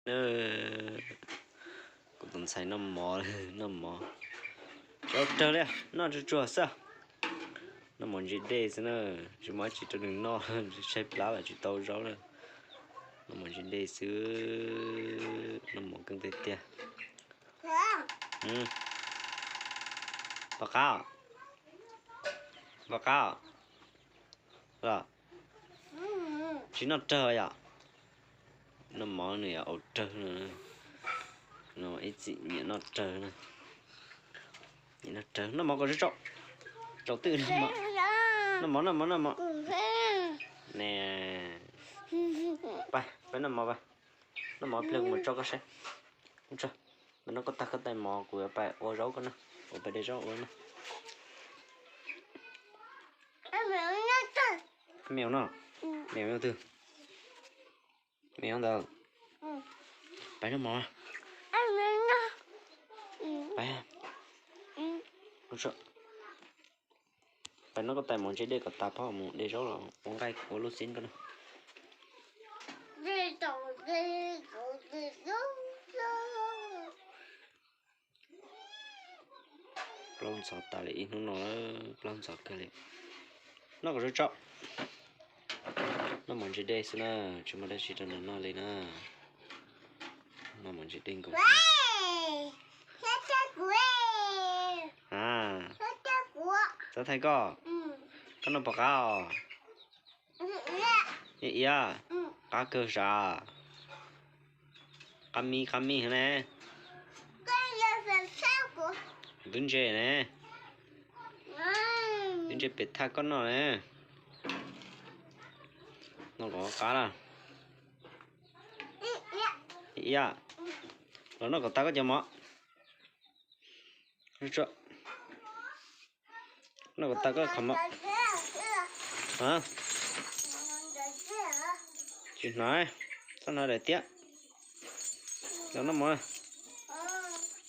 Kuv tus ntxhais noj mov, noj mov. Tsis ua rawg li, noj tsuag tsuag xwb. Noj mov ntse dej xwb na, tsis muaj dab tsi rau nws noj, tshaib plab los tsis tau zaub na. Noj mov ntse dej xwb, noj mov kawg tiag tiag. Pom qab, pom qab los. Tsis noj rawg yom? Noj mov nws yuav ua rawg no. Ib txwm nyiam noj rawg na. Nyiam noj rawg, noj mov kom tsau tsau. Tsaus twj, noj mov, noj mov, noj mov. Ne, pab noj mov, pab noj mov pliag kuv mus tso koj saib. Pab noj koj tag koj tais mov kuv yuav pab ua zaub koj noj, kuv pab de zaub ua noj. Me ua noj, me ua twg? Me ua ntawd. Pab noj mov. Pab noj koj tais mov ntse dej kom tas phauj mus de zaub los ua nqaij ua lub xib koj noj. Plaub ntxhov tas li ib hnub no, plaub ntxhov kawg li. Noj kom tsau tsau. Noj mov ntse dej xwb na, tsis muaj dab tsi rau nws noj li na. Noj mov ntse dej nkaus. Txhob thaij koj, koj noj pom qab os. Iab, qab kawg sav. Qab mib, qab mib heev ne. Twb ntse ne. Twb ntse pem thaj koj noj ne. Noj kom qab na. Iab, los noj kom tas koj cov mov. Noj kom tas koj qhov mov. Tsis hnav, txhob hnav daim tiab. Los noj mov.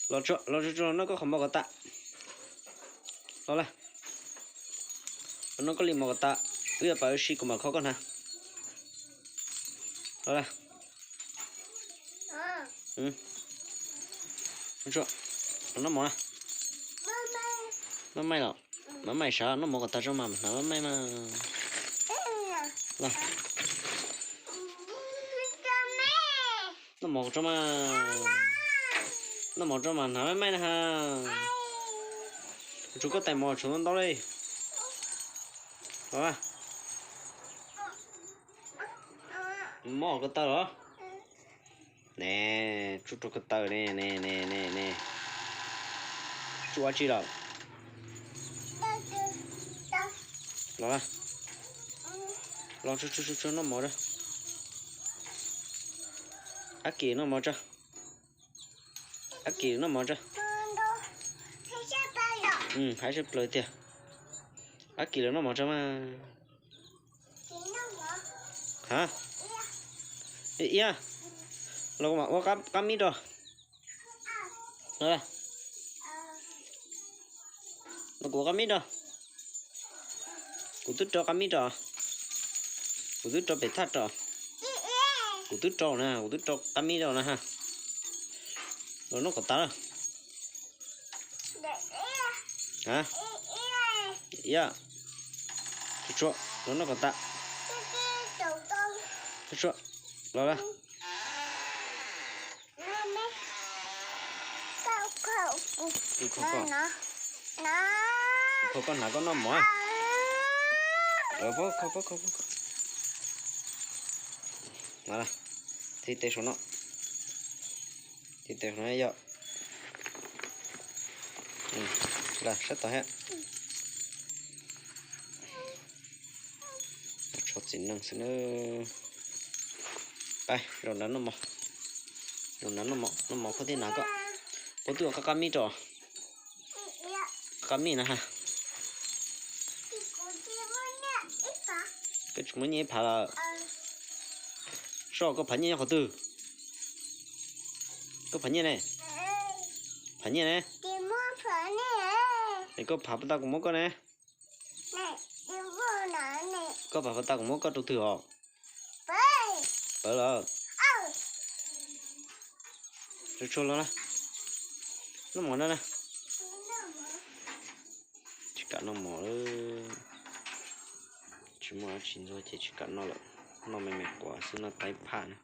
Los tsuag tsuag los noj koj qhov mov kom tas. Los lawm. Los noj koj li mov kom tas, wb yuav pab wb si kuv mam kho koj hnav. Los lawm. Los noj mov na. Maj maij los, maj maij sav, noj mov kom tas tso mas hnav maj maij mas. Los, noj mov tso mas, noj mov tso mas hnav maj maij na ha. Tsuag koj tais mov tshuav ntau ntau li. Los, mob ko taw los. Ne, tsuj rau ko taw ne, ne, ne, ne, ne. Tsuj dab tsi lawm? Los, los tsuag tsuag tsuag noj mov tso. Ab Kim noj mov tso. Ab Kim noj mov tso. Haib sab plaws tiag. Ab Kim los noj mov tso mas. Ha, iab, los kuv mam ua qab mib rau. Los kuv ua qab mib rau. Kuv twb rau qab mib rau. Kuv twb rau pem thaj rau. Kuv twb rau na, kuv twb rau qab mib rau na ha. Los noj kom tas lawm. Ha, iab, tsuag tsuag los noj kom tas. Tsuag tsuag los lawm. Kho koj hnav koj noj mov. Kho, kho, kho, kho. Thib tes saum no. Thib tes saum no yog. Sab tod thiab. Tshuav txiv neej xwb na. Pab zaum nrad noj mov. Zaum nrad noj mov, noj mov puab thiaj hnav koj. Puab twb ua qab qab mib rau. Qab mib na ha. Koj tsis muab nyiaj ib phav lawm. Soj, koj phav nyiaj nyob qhov twg? Koj phav nyiaj ne? Phav nyiaj ne? Es koj phav puas tas kuv muab koj ne? Koj phav puas tas kuv muab koj rau twg os? Pawv lawm. Tsuag tsuag los na. Noj mov no na. Tsis kam noj mov lawm. Tsis muaj dab tsi ntxuag ces tsis kam noj lawm. Noj me me quav xwb, noj taib phaj na.